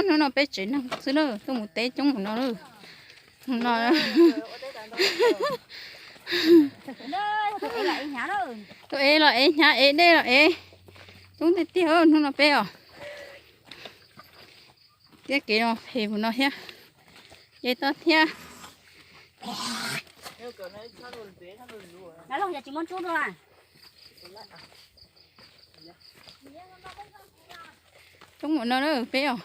Hnub no peb tsev neeg xwb na, tuaj mus teb coob mus no na. Hnub no tuaj ev los ev hnyav, ev dej los ev, coob tiag tiag hnub no peb os. Thiab kev no phem mus no thiab, ces toj thiab. Coob mus no na peb os.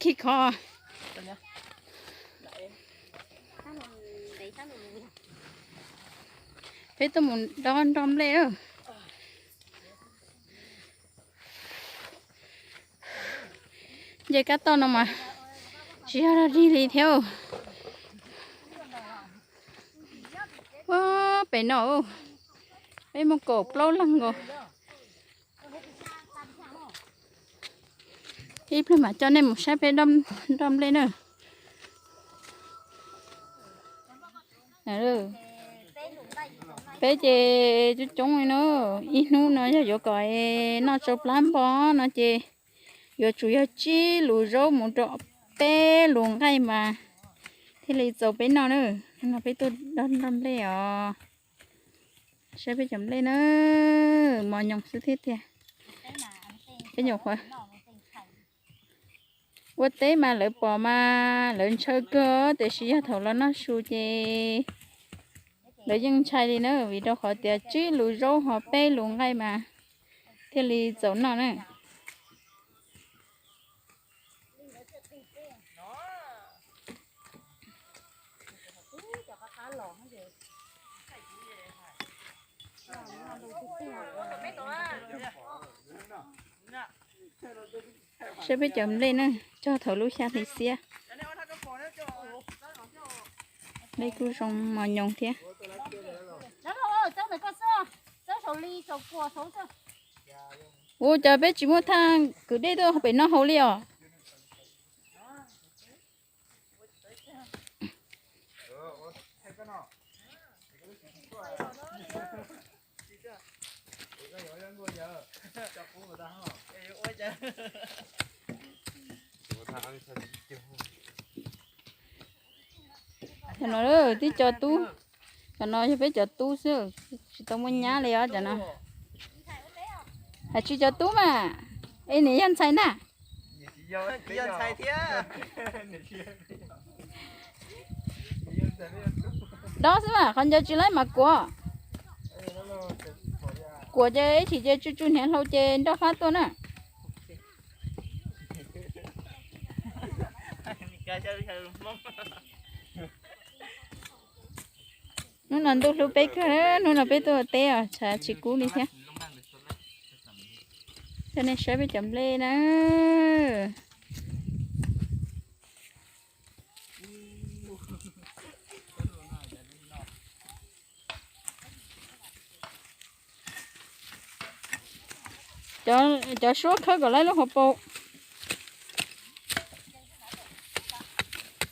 Khi kho. Peb tuaj mus dob nroj nplej. Nce kab toj no mas tsis yog dog dig li thiab. Ua pem no peb muaj kaum plaub leeg nkaus. Ib pliag mam coj nej mus saib peb nroj nplej na. Peb ces coob coob li na, ib hnub no yog yuav kom noj tsau plab npo no ces yuav tsum yog tsib lus zaub mus rau peb lus nqaij mas thiaj li txaus peb noj na. No peb tuaj dob nroj nplej os. Saib peb cov nplej na, mos nyoos xwb thiab tiag. Peb nyuam qhuav ua teb mas lawv pom mas lawv ntshaw kawg, tiam sis yog thaum los noj su ces lawv yeej ntshai li na, vim rau qhov tias tsib lus zaub ho peb lus nqaij mas thiaj li txaus noj na. Saib peb cov nplej na, cog thaum lub xya hli xiab. Nplej kuj zoo mos nyoos thiab. Ua cas peb tsis muaj thaj kwv dej tuaj pem no haus li os? Cov no tib co tub, cov no yog peb cov tub xwb, tsis tau muaj nyab li os cov no. Hais tsis cov tub mas, es niam yog ntxhais ntag. Dob xwb mas qhov ncauj tsis laib mas kuam. Kuam ces ib chim ces tsw tsw hniav hlau ces nroj fab tuaj na. Hnub no ntuj hlub peb kawg, hnub no peb tuaj teb os, tshav tsis kub li thiab. Coj nej saib peb cov nplej na. Cov suab khawb kom laib lub hauv paus.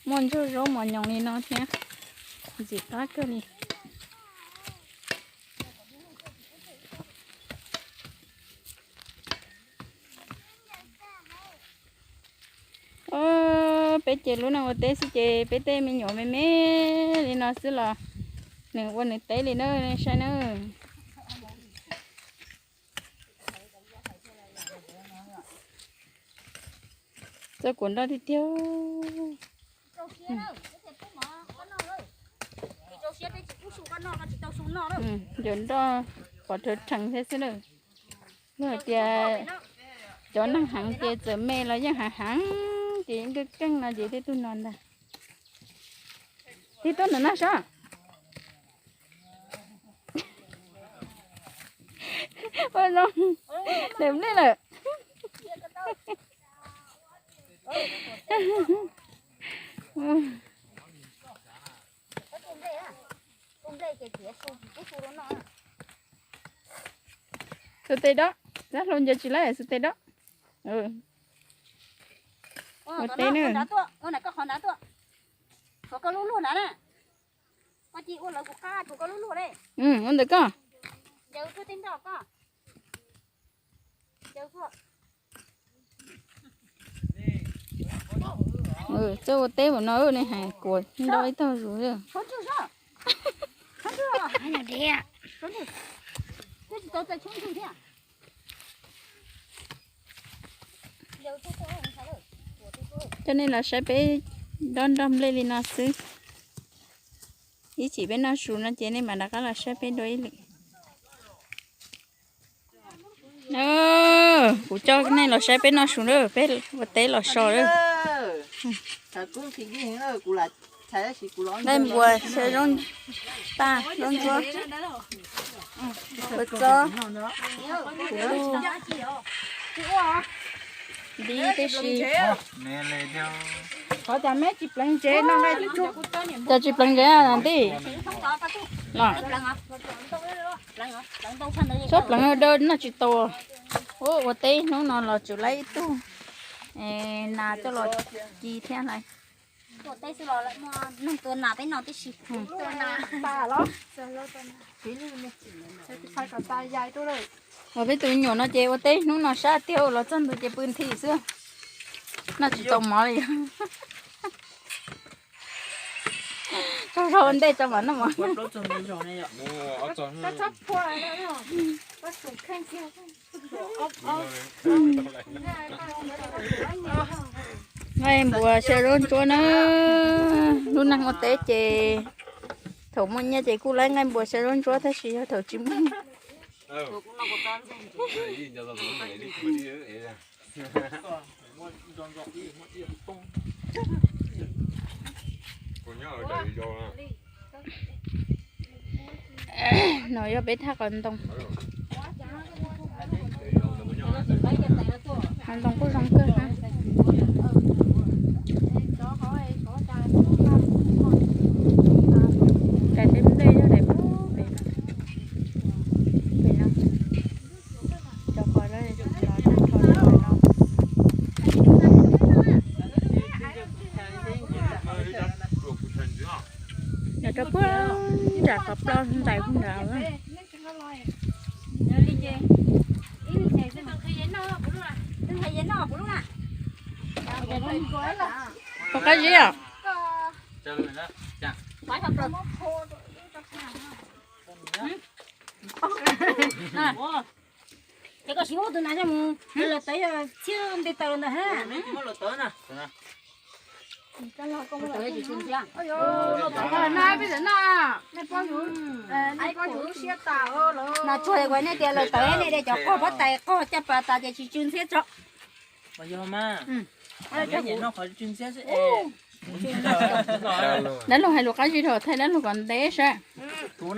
Muaj ntsuag zaub mos nyoos li no thiab, ntxim qab kawg li. Peb ces lub neej ua teb xwb ces peb tej me nyuam me me li no xwb los nws ua nws teb li na, saib na. Txoj kuam nroj tiag tiag. Cov nroj pom rhawv rhees thiab xwb na. Yog hais tias cov neeg heev ces txawm me los yeej heev heev ces yeej keej keej no ces tej tug no ntag. Tig tuaj ntawm no saib. Ua zoo, daim nplej lawm. Xus tes dob, dab hlau ncaws tsis laib xus tes dob. Ua teb na. Qhov nrad tuaj, ua ntawm koj qhov nrad tuaj. Tshuav koj lub luag nrad na. Koj cia ua lawv kuv qab, tshuav koj lub luag ne. Ua ntawm koj. Ncaws tuaj tej nroj koj. Ncaws tuaj. Txawj ua teb npaum no nej hais kuv nroj ib tog zus. Coj nej los saib peb dob nroj nplej li no xwb. Ib chim peb noj su no ces nej mam rov qab los saib peb dua ib lwm. Kuv coj nej los saib peb noj su na, peb ua teb los so lawm. Nqaij npua xyaw zaub tag, zaub ntsuab, kua txob, ntiv tib si. Cas tsis pleev ntsev los? Sob pleev daw noj tsis tau. Ua teb hnub no los tsuas laib ib tug nas coj los ci thiab lawm. Ua teb xwb los neeg tua nas peb noj tib si. Ua peb tus me nyuam no ces ua teb hnub no ces ua teb hnub no sab tiag, los txog ntua ces pw nthi xwb. Noj tsis tau mov li. Tsaug zog ua ntej tso mam noj mov. Nqaij npua xyaw zaub ntsuab na. Lub neej ua teb ces thaum muaj nyiaj ces kuj laib nqaij npua xyaw zaub ntsuab tab sis yog thaum tsis muaj No yog peb thaj qos ntoo. Qos ntoo kuj zoo kawg na. Daim teb nplej yog daim pem no. Cov qos no. Nyob rau puag nram qhov ploj ntais puag nrad. Ua qab zib os. Ces koj sim muab tus nas coj mus, los tawv yog txhiab nte taws ntag ha. Nas tsuag kuv nej tias los tawv nej de cov qog pob tais qog caj pas tas ces tsis tsw ntxhiab tso. Dab laug hais lus qab zib rau thaij dab laug kom ntev saib. Cov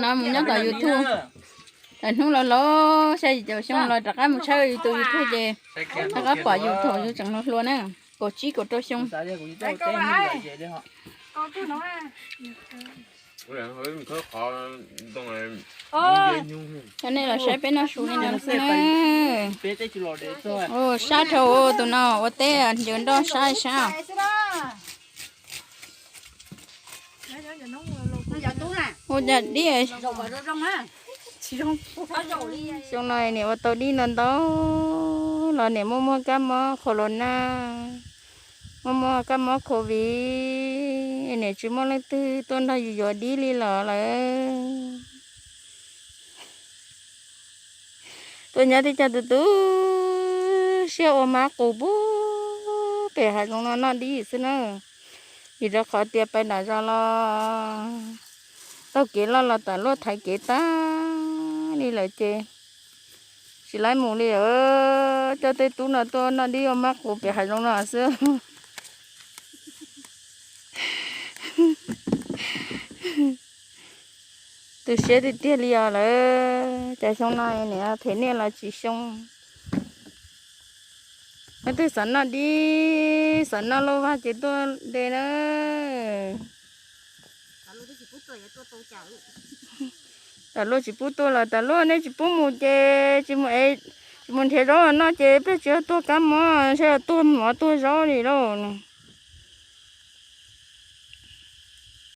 no mus nyob tom YouTube. Lawm hnub los los xya yim caum xyoo los rov qab mus tshawb yus tus YouTube ces rov qab pom yus thaum yus tseem hluas hluas na, kaum tsib kaum rau xyoo. Cov nej los saib peb noj su li no xwb na. Sab dhau tus no ua teb ncaws nroj sab sab. Ua cas dib. Xyoo no niam ua tau dib ntau ntau los niam muaj muaj kab mob corona, muaj muaj kab mob covid, niam tsis muaj leej twg tuaj nrog yus yuav dib li los lawm. Tuaj nyob teb chaws tu tu siab ua mab qus pub pem hav zoov no noj dib xwb na. Vim rau qhov tias pais nram zos los taug kev loj los tas luaj thaiv kev tag li lawm ces tsis laib mus li. Coj tej tub no tuaj noj dib ua mab qus pem hav zoov no xwb. Tu siab tiag tiag li os lawm. Cas xyoo no niam phem niaj los tsis xyoo. Leej twg xav noj dib xav noj lauj vag ces tuaj de na. Tas luaj tsis pub tuaj lawm, tas luaj nej tsis pub mus ces tsis mus, tsis mus nrhiav zaub noj ces peb tsis yog tuag kab mob, ntshe yog tuag mov tuag zaub li lauj.